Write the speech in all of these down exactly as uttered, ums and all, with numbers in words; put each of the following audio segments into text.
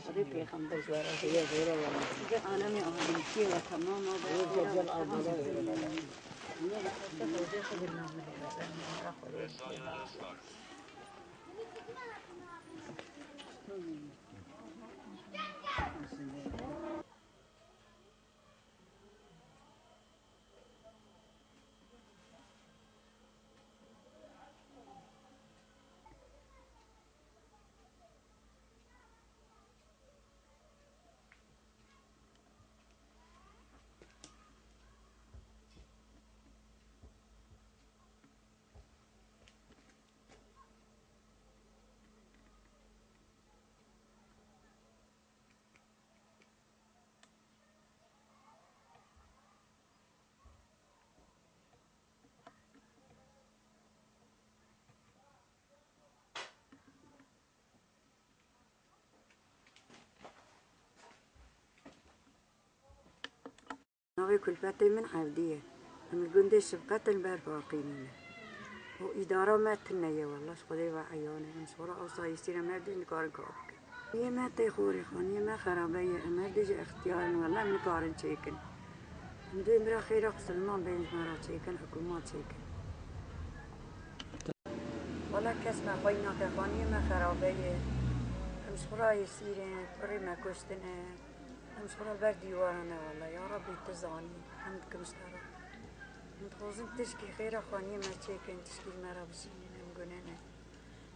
Xwedê pêxember ji we re heye, heye were. Alemê alemkî ve temam be. Navê kulfetê min Evdî ye. Em li gundê Şifqet li ber Faqînî ne. Û îdara me tune ye, wela ji Xwedê ve eyan e. Em ji xwe re asayîştî re, em her du jî nikarin kar bikin. Yê me tê xorê, xaniyê me xerabe ye. Em her du jî extiyar in, wela em nikarin çêkin. Em dê bira xêra Musulman bên ji me re çêkin, hikûmat çêkin. Wela kes me xwey nake, xaniyê me xerabe ye. Em ji xwe re esîr in, kurê me kuştine. Em ji xwe re ber dîwaran e wele. Ya Rebî, tu zanî. Hem dikim ji te re. Em dixwazin tişkî xêra xaniyê me çêkin, tişkî ji me re bijînin, em gune ne.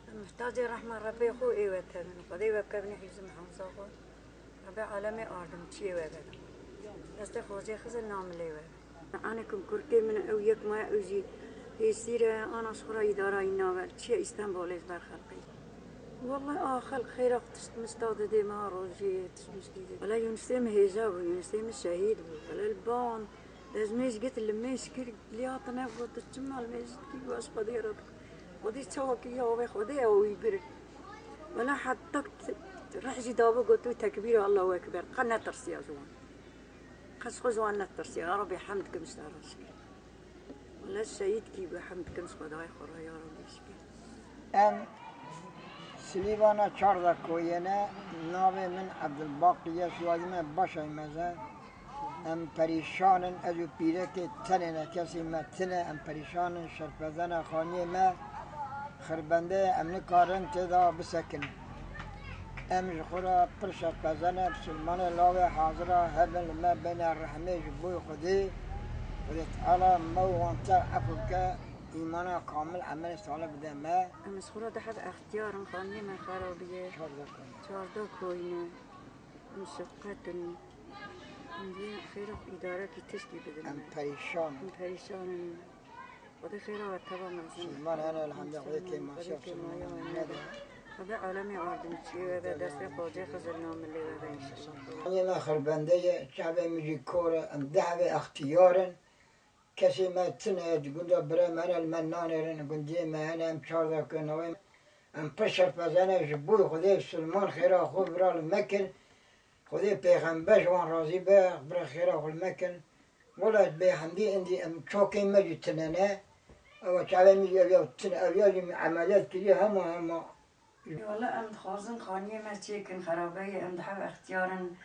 Em mihtacê rehma Rebê xwe ê we tevin. Xwedê we bikevine hîzim hewza xwe. Rebê alemê ardimçiyê we be. Destê Xwezê Xizir namilê we be. Anikim kurkê min ew yek maye, ew jî hêsîr e, ana ji xwe re îdarayî nabe. Çiye Îstenbolê ji ber xelqê. Wellay a xelq xêra xwe tişt mişta didê me, rojê tişt miştî didê. Wela Yûnisê min hêja bû, Yûnisê min şehîd bû. Wela li ban dezmêj git, li mêj kir, lê hatine got, tu çima li mêj dikî, baş Xwedê re dikî. Xwedê çawa kiriye, avê Xwedê ew wî bir. Wela heta rih jî dabû, got, wî tekbîr, Allahu Ekber. Qe netirsiya ji wan. Qe ji xwe ji wan netirsiya. Ya Rebî, hemd dikim ji te re şikir. Wele şehîd kî bû, hemd dikim ji Xwedayê xwe re, ya Rebî şikir. Em Silîvana Çarda koyê ne, navê min Ebdulbaqî ye, soyadê me Başay Meze. Em perîşan in, ez û pîrekê tenê ne, kesê me tine, em perîşan in, şerpezena xaniyê me. Xirbendê ye, em nikarin tê de bisekin. Em ji xwe re pir şerpezene, bisilmane lawê hazira hebin li me bêne rehmê ji bo Xwedê, Xwedê Teala me û wan te efû bike, îmana kamil, emelê salih bide me. Em ji xwe re du heb extiyar in, xaniyê me xerabiye. Çardeh koyne. Çardeh koyne. Em şefqet in. Em dê xêra xwe îdarekî tişkî bidin me. Em perîşan in. Em perîşan in. Xwedê xêra we teva mezin. Musulman hene, elhamdülillah, Xwedê kêmaşiya Musulman nede. Xwedê alemê ardimçiyê we be, destê Xwecê Xizir namilê we be înşallah. Xaniyê me xirbende ye, çavê min jî kor e, em du hebê extiyar in. Kesê me tune ye, di gunda birê me hene, li me nanêrin, gundiyê me hene, em çardeh koyne ne. Em pir şerpezene, ji bo Xwedê Musulman xêra xwe vira li me kin. Xwedê pêxember ji wan razî be, bira xêra xwe li me kin. Wela bêhemdî endî em çokên me jî tune ne. Ew çavê min jî ev ya tune, ev ya jî emeliyat kiriye hema hema. Wela em dixwazin xaniyê me çêkin, xerabe ye, em di hev extiyar in,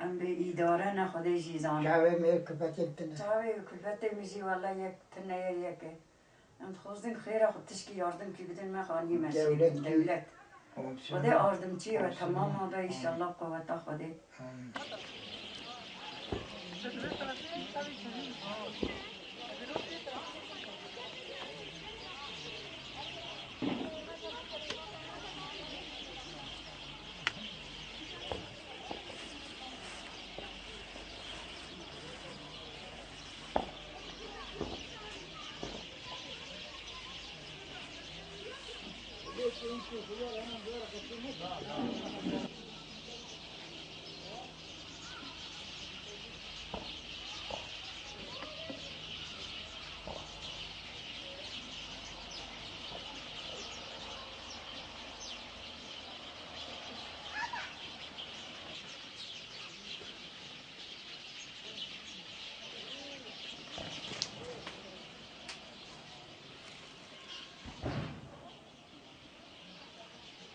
em bê îdare ne, Xwedê jî zane. Çavê min yê kulfetê tune. Çavê kulfetê min jî wela yek tune ye, yek e. Em dixwazin xêra xwe tişkî yardimkî bidin me, xaniyê me çêkin. Dewlet kî? Dewlet. Xwedê ardimçiyê we temama be, înşallah, qeweta Xwedê. Amîn.